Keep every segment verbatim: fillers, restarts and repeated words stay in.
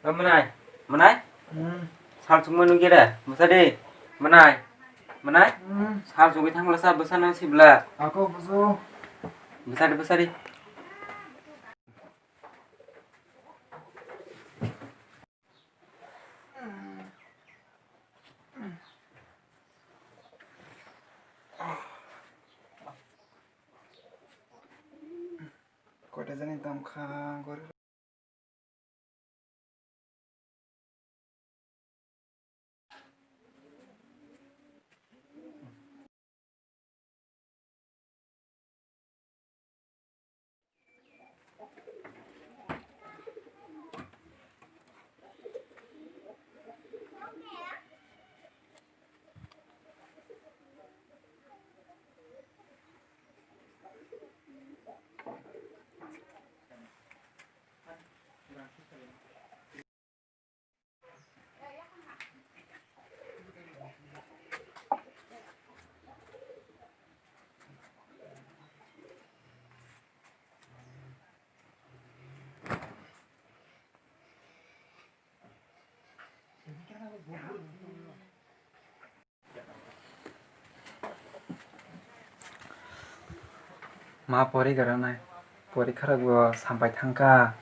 O mwnai, mwnai? Hmm. Sal chukmani nungya de, bwsa de. Mwnai, mwnai? Hmm. Sal chugwi thangla sa bwsa nang sibla. Ako bujo. Bwsa de, bwsa de. Koita jani tamkha gori. Ma porikha rwnai, porikha rok bo sampai thangkha.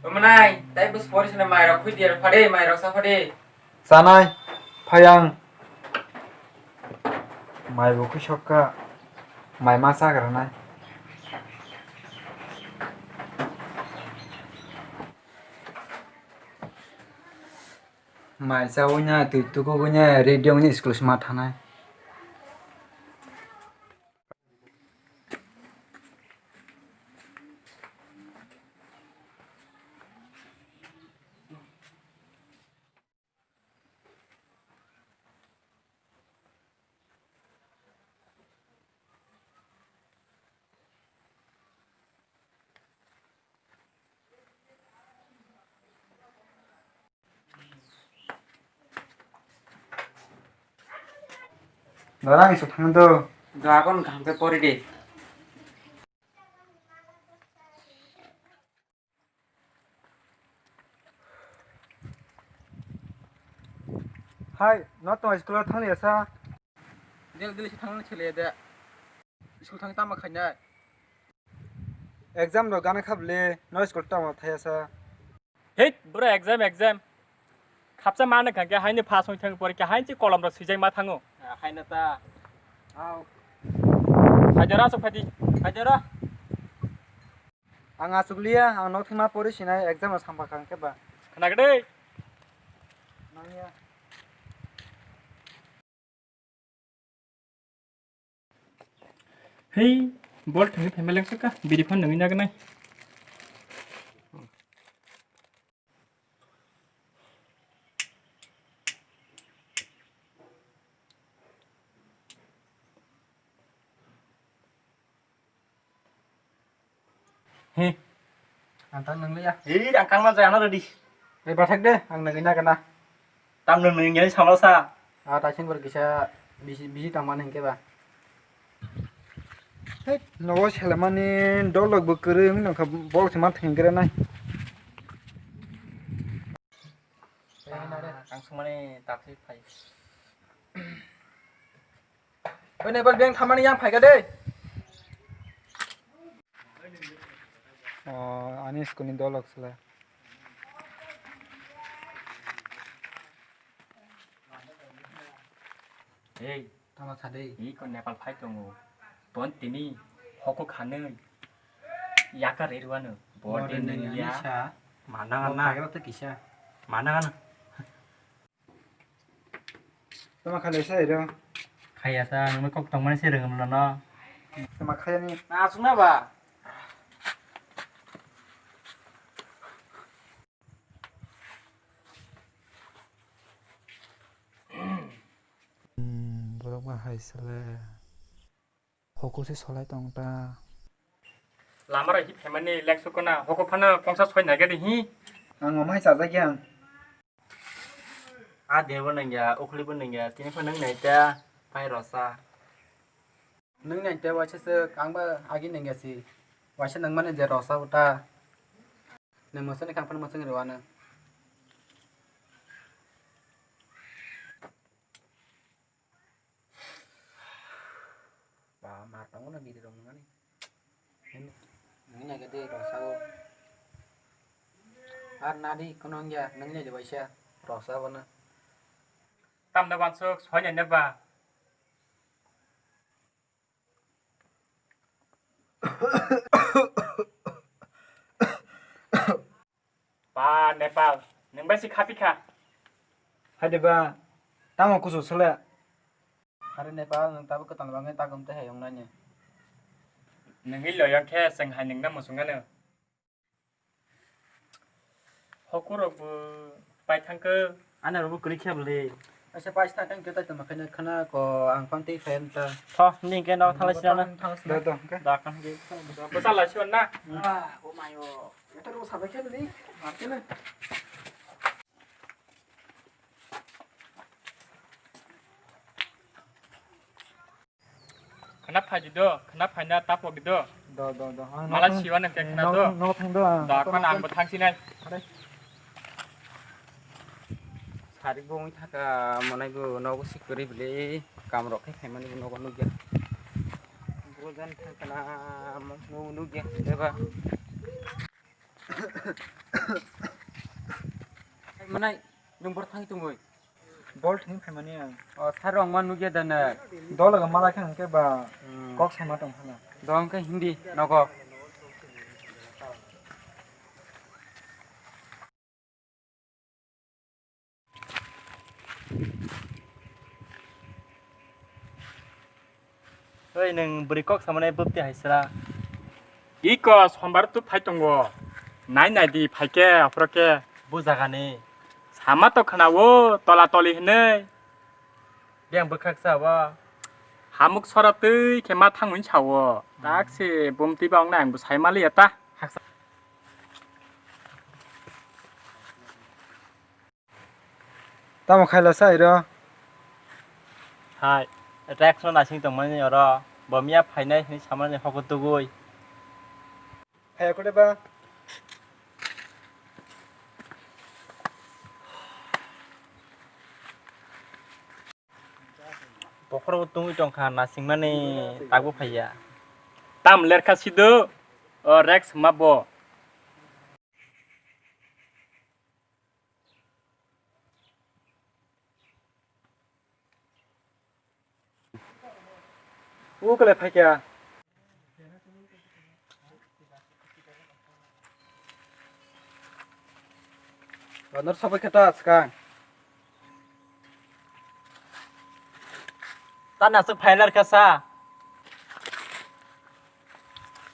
Omonai, tai bus pori sene mai rok khui dir phade, mai rok sa phade. Chanai, phai ang. Mai bo khui sokka, mai ma chagra nai. Mai chawi na, twi tukugwi na, ready wngwi school sima thanai. Dora, ang isuk thang do. Do, akon kaham khe pori di. Hai, no tong school thang ya sa? Del del si thang chele de. School thang tama khainai. Exam rok gana kha bwle, no school tamo thaya sa. Hei, bwrwi exam, exam. Khapsa ma nang kha khe haini pass wng thang porikha haini kolom rok swijak ma thango. Ah, haino ta. Au. Phaidero aswk phaidi. Phaidero. Ang aswk liya, ang nok thima pori sinai exam rok sampha kha khe ba. Khna khe dei. Nangya. Hei, bol thangwi phaima lengsukha, biri phan nungwi nagnai. He. Ang tang nang liya. He, ang kang na jaya na ready. Ei, bathak de, ang nang ina kana. Tam nang nang yang sama sa. Ah, taising ber kisa bisi, bisi tang mana hingke ba. Hei, nogo selamani dolok bo kwrwi wng nangkha, bol se ma thengkre nai. Ah, ang sumani taksi phai. Oi, Nepal beng thamani yang phaikha de. Oh, ani school ni dolok sela. Hey, tama kha de. Iko Nepal phai tongo. Bon tini hoko khanwi. Yaka rerwano. Bor de nini ya. Mana mana. Kisa. Mana mana. Tama khalai sa iro. Khaya ta, nungno kok tongmani se rwngmano. Tama khayani. Na asukna ba. Bahai sele. Hoko se solai tong ta. Lama rok hi phaimani lek sukuna. Hoko phano kongsa soi nai gadi hi. Ang omai chajak yang. A debo nangya, ukhli bo nangya, tini pha nang nai ta, pai rosa. Nang nai ta waisa se ang ba agi nangya si. Waisa nang mani je rosa uta. Nang masa ni kang phan masa ni roana. Ba, mar tongo na biri rong nani. Nang nai gadi rosa o. Ar nadi kono ya, nang nai de waisa rosa bana. Tamda wansuk, soi nai ba. Ba Nepal, nwng bai si khapi kha. Hai de ba, tamo kusu sele. Are Nepal, nwng tabuk kwtal bangwi tagum tei hayung nani. Nwng wi loyang khe, chwng hai nwng na muchung ano. Hokurok bo pai thangkhe. Ani rok bo kwrwi khe bwlwi. Aisa pai thang thang khe tai tongma khe khana ko ang phang tei phan ta. Tho, nini khe no thala sina na. Do, do, okay. Da kan ge. Bwsa lai sina na. Ah, o mayo. Ito ro sabai khe ni. Mar khe na. Khna phai di do, khna phai na tapo gi do. Do, do, do. Ang mala nok siwa nang khe khna nok, do. Nok thang do, ang. Da kon ang bo thang sinai. Are. Sari bo wng thaka monai bo nogo sikori bile kam rok khe khaimani bo nogo nugya. Bo jan thang kana mo nugya deba. Manai, nwng bor thangwi tongwi? Bol thwngwi phaimani ang. O, sir rok ma nugya da na? Dol ga mala khe hwnkhe ba. Hmm. Kok sama tong phana. Dong khe Hindi nogo. Oi, nwng bwrwi kok samanai bwpti hai sra. Iko sombar tu phai tongo. Nai nai di phai khe aphro khe. Bu jaga ni. Sama to khna o tola toli hinwi. Biyang bwkhak sa o. Hamuk sora twi khe ma thangwi sa o. Tak se bumti ba wngnai ang bo sai ma liya ta. Haksa. Tamo khaila sa iro? Hai, tax no nasing tongmani oro. Bo miya phainai hinwi samani hoko tugui. Phaiya kode ba? Bokhorok tungwi tongkha, nasingmani takbo phaiya. Tam lerkha sido, o Rex ma bo. Ukle phaikya. Banor sabai khe ta swkang. Ta naswk phailar kha sa.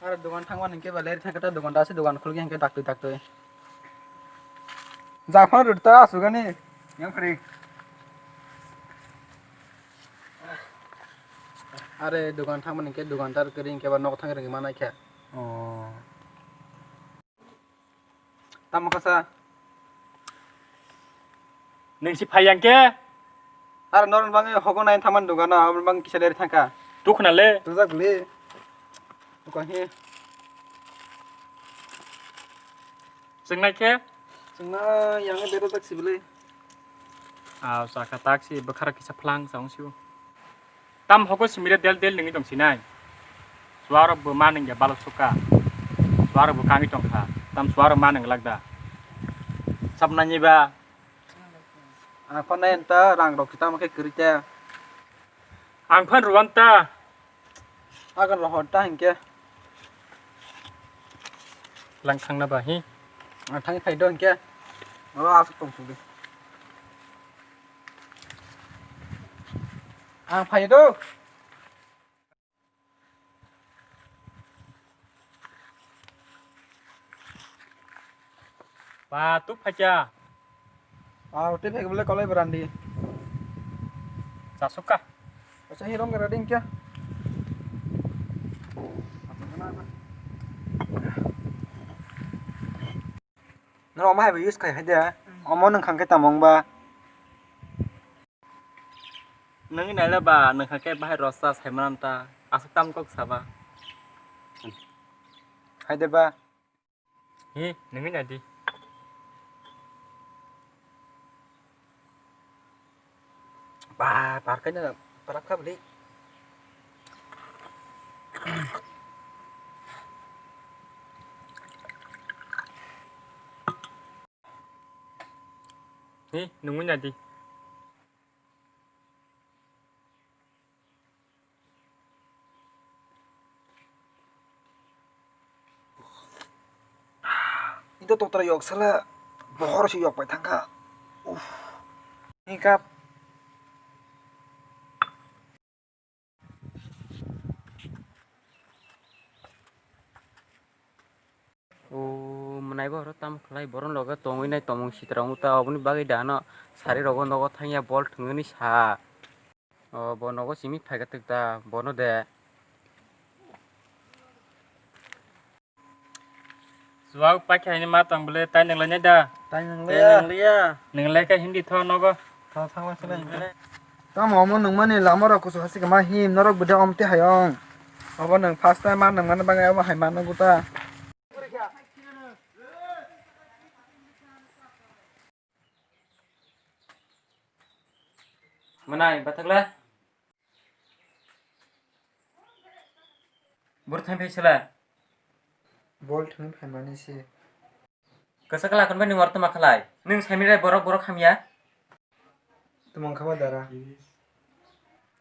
Aro dogan thangmani hwnkhe ba leri thangkhe ta dogan dasi dogan khulukya hwnkhe daktwi daktwi. Japhano rwdi ta asugani. Yang phri. Are dogan thangmani hwnkhe dogan tar kwrwi hwnkhe ba nok thang rwngwi manai khe. Oh. Tamo kasa. Nung si phai yang ke? Ar norok bangwi hogo nai thaman dogano, aboni bangwi kisa leri thangkha. Tukhna le? Tujak le. Buka he. Chwngnai khe? Chwngna yang bero tak sibili. Aw, saka tak si bwkhara kisa phlang sa wng sio. Tam hogo simire del del nungwi tong sinai. Suarok bo ma nungya balok sukha. Suarok bo kangwi tongkha. Tam suarok ma nung lakda. Sapnani ba. Ang phone nai ta rang rok kita makai kwrwi ta. Ang phone ruwan ta. Agan rohor ta hinkhe. Lang thangna ba hi. Ang thangwi phai do hinkhe. Oro aswk tong sidi. Ang phai do. Ba, tu phaikya. Ah, tei phai bole kolai berandi. Chasukka. Tei rong ready kya? Norok omo hai bo use khai hai de. Omo nwng kha khe tamo wng ba? Nwngwi naila ba, nwng kha khe bahai rosa sai mananta. Aswk tam kok saba. Hai de ba. Hi, nwngwi nai di. Ba, par khe na, parak kha bwlwi. Hi, nwngwi nai di. Ito totra yok sala bohor si yok pai thangkha. Uff. Ni kap. O mwnai bo oro tamo khlai, borok loge tongwi nai tongmung sitra wngwi ta, oboni bagwi da ano sari rogo nogo thangya bol thwngwi sa. O bo nogo simi phaikha twk ta bono de. Chuwak paikha hini ma tong bwle, tai nwnglai nai da? Tai nwnglai ya. Nwnglai khe hindi tho nogo. Tho thangma sele. Tamo omo nungmani lama rok kusu hasi kama him norok bwdai omte hayong. Obo nwng first time ma nungmani bagwi omo hai ma nungo ta. Mwnai bathakla. Bwrwi thang phai sela. Bol thwng phaimani se. Kwchak lakon bai nwng oro tama khlai. Nwng saimira borok borok hamya. Tamo wngkha ba dara.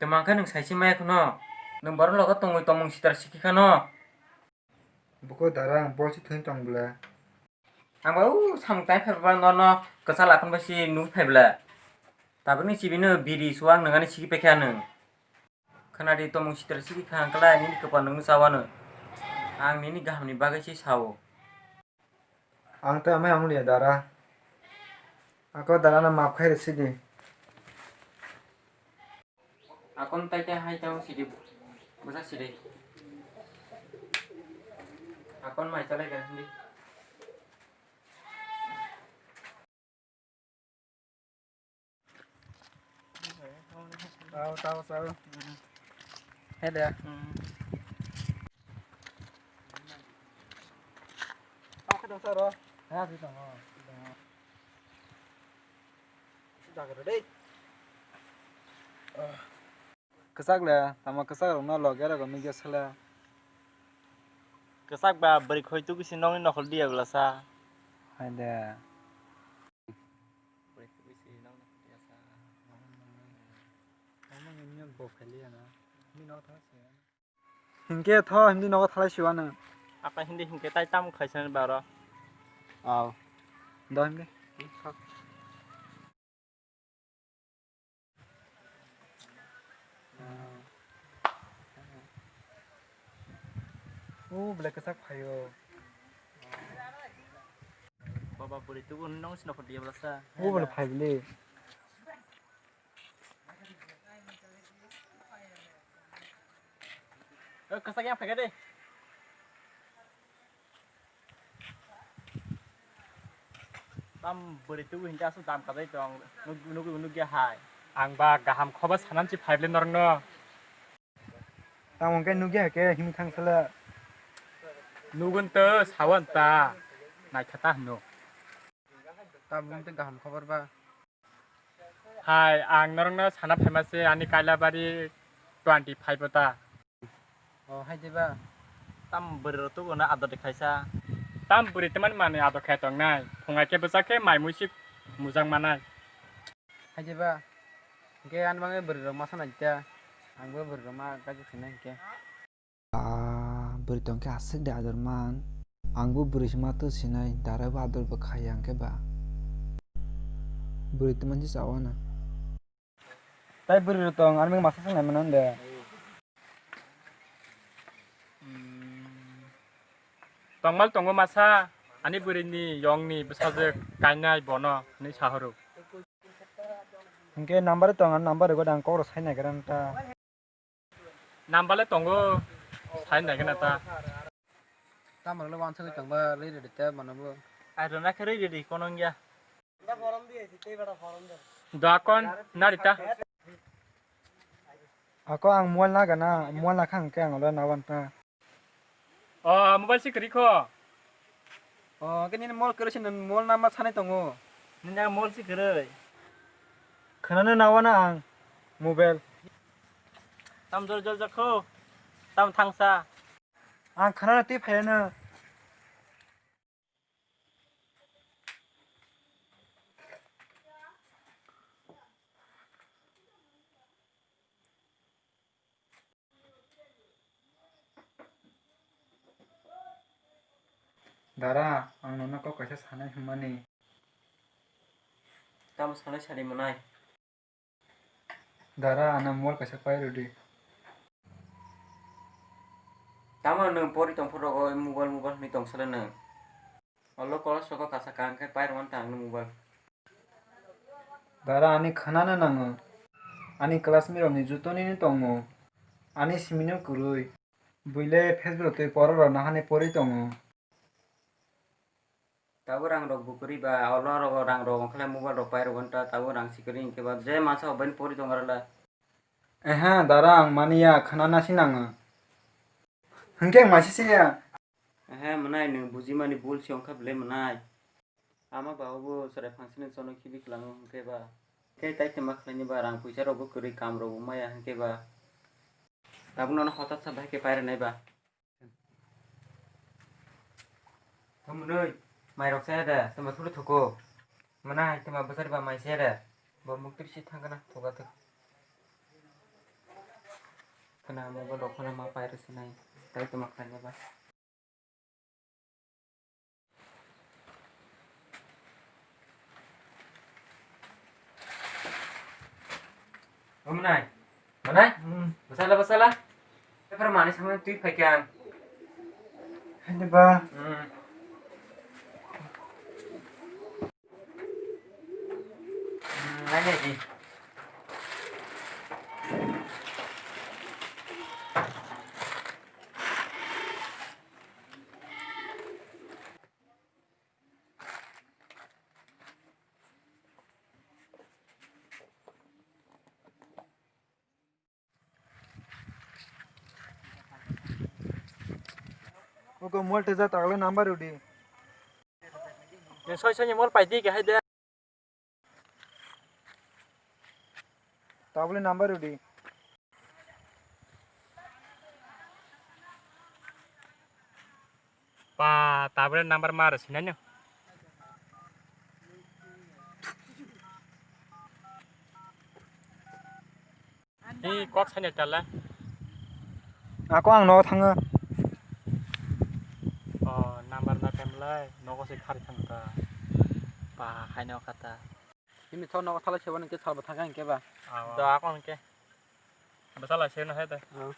Tamo wngkha nwng saisi maya kheno. Nwng borok logo tongwi tongmung sitra sikhi khano. Buko dara ang bol si thwng tong bwle. Ang ba u samung tai phai ba nono kwchak lakon bai si nugwi phai bwle. Tabukni chibino biri suwak nungani sigi pekha nung. Khwnadi tomung sitra sigi khang klai nini kwpal nungno chawano. Ang nini gahamni bagwi se sao. Ang tei amai wng liya dara. Ako dara no maaf khai rw sidi. Akon tai khe hai tao sidi, bwsa sidi. Akon mai chalai kha hindi. Tao, tao, tao. He de. Tao khe tong saro. Ha, si tong. Dagar dei. Kwchak le, tamo kwchak rokno loge rogo nugya sele. Kwchak ba bwrwi khoi tugui si nokni nokhol diya glasa. Hai de. Bwrwi khoi tugui si nokni nokhol diya sa. Omo nini bo pheliya na. Ni nok tha se. Hinkhe tho hindi nogo thalai siwano. Apa hindi hinkhe tai tamo khaisa ni baro. Aw. Do hinkhe. O belai kwchak phaio. Baba bwrwi tubu nong sino pho diya belasa. O belai phai bili. O kwchak yang phaikha de. Tam bwrwi tubu hinkhe aswk dam kadai tong, nuk-, nuk-, nukya hai. Ang ba kaham khobar sanansi phaible norokno. Tamo hwnkhe nukya hwnkhe himwi thang sala. Nugun to sawan ta, naikha ta hwno. Tamo hwnkhe kaham khobar ba. Hai, ang norokno sana phaima se ani Kailabari twenty five o ta. O, hai diba? Tam bwrwi rok tubuno ador de khaisa. Tam bwrwi tamani manwi ador khai tongnai. Phungai khe bwsa khe mai muisik mujak manai. Hai diba? Hwnkhe ani bagwi bwrwi rok masa nai ta. Angbo bwrwi rok ma gaju khainai hwnkhe. Ah, bwrwi tong khe aswk de ador man. Angbo bwrwi se ma to sinai, dara bo ador bo khaiya hwnkhe ba. Bwrwi tongmani se chawano. Tai bwrwi rok tong, ani masa swngnai mano de. Tongmal tongo masa, ani bwrwi ni yong ni bwsajwk kainai bono, hinwi sahoro. Hwnkhe number tong, ani number rwgwi ang kok rok sai naigra nta. Nambale tongo, sai naikhe na ta. Tamrokle wansugwi tongba rwi rwdi te manobo. Ai rwna khe rwi rwdi kono wngya. Dakon narita. Ako ang mobile nagana, mobile nakha hwnkhe ang olo nawan ta. O mobile si kwrwi kho. O hwnkhe nini mobile kwrwi se nini mobile nama sanai tongo. Nini ang mobile si kwrwi. Khwnano nawana ang mobile. Tam jol jol jakho. Tam thangsa. Ang khwnano twi phaiano. Dara, ang nono kok kaisa sanai hwnmani. Tamo sanai sadi mwnai? Dara, ano mobile kaisa pai rwdi. Tamo nwng pori tong phuru rogo mobile, mobile hwnwi tong sale nwng. Olo college rogo kasa kaham khe pai rwmani ta ang nwng mobile. Dara, ani khwnano nango. Ani classmate rokni joto nini tongo. Ani simino kwrwi. Buile Facebook twi poro rok nahani pori tongo. Tabuk rang rok bo kwrwi ba, olo rogo rang rok wngkha le mobile rok pai rwgo ta, tabuk rang si kwrwi hinkhe ba je masa obaini pori tongo rwla. Eha, dara ang mania, khwnana si nango. Hinkhe ang maisa se ya. Ehe, mwnai nwng bujimani bul si wngkha bwle mwnai. Ama babu bo chwrai phangsini chono khibi kwlango hinkhe ba. Khe tai twma khlaini ba, rang puisa rok bo kwrwi, kam rok bo maya hinkhe ba. Tabuk nono hotak sa bahai khe pai rwnai ba. Tamo nui, mai rok saya da, tamo thulu thuko. Mana hai tamo bwsari ba mai saya da. Bo mukti bisi thang kana thuka thuk. Khana mo bo rok khana ma pai rw sinai. Tai tamo khlai ba. O mwnai. Mwnai? Hmm. Bwsala, bwsala. Paper mani samani twi phaikha ang. Hai de ba. Hmm. Hmm, nai nai di. Ogo mol tesa tagle number rwdi. Neng soi soi ni mol pai di ke hai de. Tabule number rwdi. Pa, tabule number ma rw sinai no. Ni kok sanya tala. Ako ang no thango. O, number na temlai, nogo se khari thangka. Pa, haino kata. Ini tho nogo thala sebo nang ke salba thangka hingke ba. Aw. Do ako hingke. Bwsala seno hai da. Aw.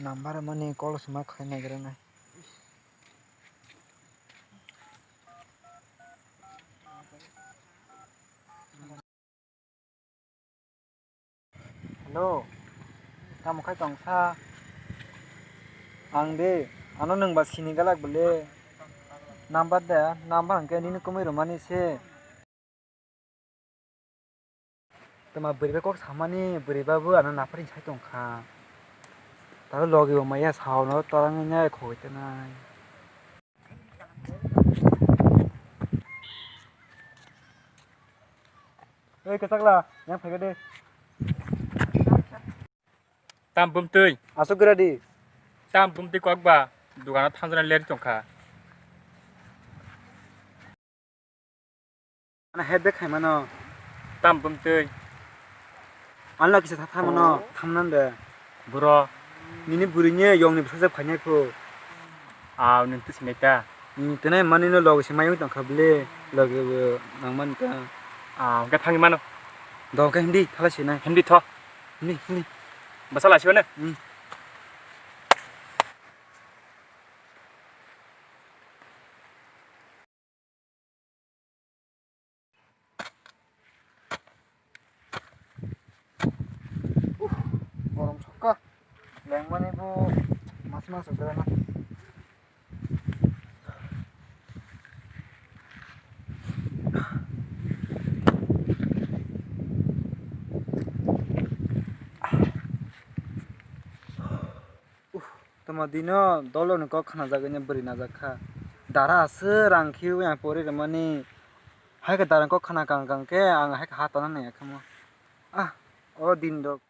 Number mani call sima khai naigra nai. Hello, tamo khai tong sa? Ang de, ano nwng ba sini galak bole. Number de, number hwnkhe nini kwmwi rwmani se. Tama bwrwi bai kok samani, bwrwi ba bo ano naphari sai tong kha. Taro logi bo maya sao no torang nai khogoi tenai. Oi, kwchakla, yang phai de. Tam bumtwi. Aswk gra di. Tam bumtwi kok ba, dugano thangjana leri tong kha. Ano head back khai mano. Tam bumtwi. Ano kisa tha tha mano, tham nan de. Bro. Nini bwrwi ni yong ni bwsajak phainai pho. Aw, nwng twi sinai ta. Nwng twnai mani no logi se mayung tong kha bwle, logi bo nang man ta. Aw, hwnkhe thangwi mano. Do hwnkhe hindi thala sinai. Hindi tho. Hindi, hindi. Bwsala siwano? Hmm. Mani bo mas mas ugra na. Tamo dino dolo ni kok khna jagwi bwrwi najak kha. Dara aswk rang khiwi ang pori rwmani. Hai khe dara kok khna kang kang khe ang hai khe ha tana nai kha mo. Ah, o din rok.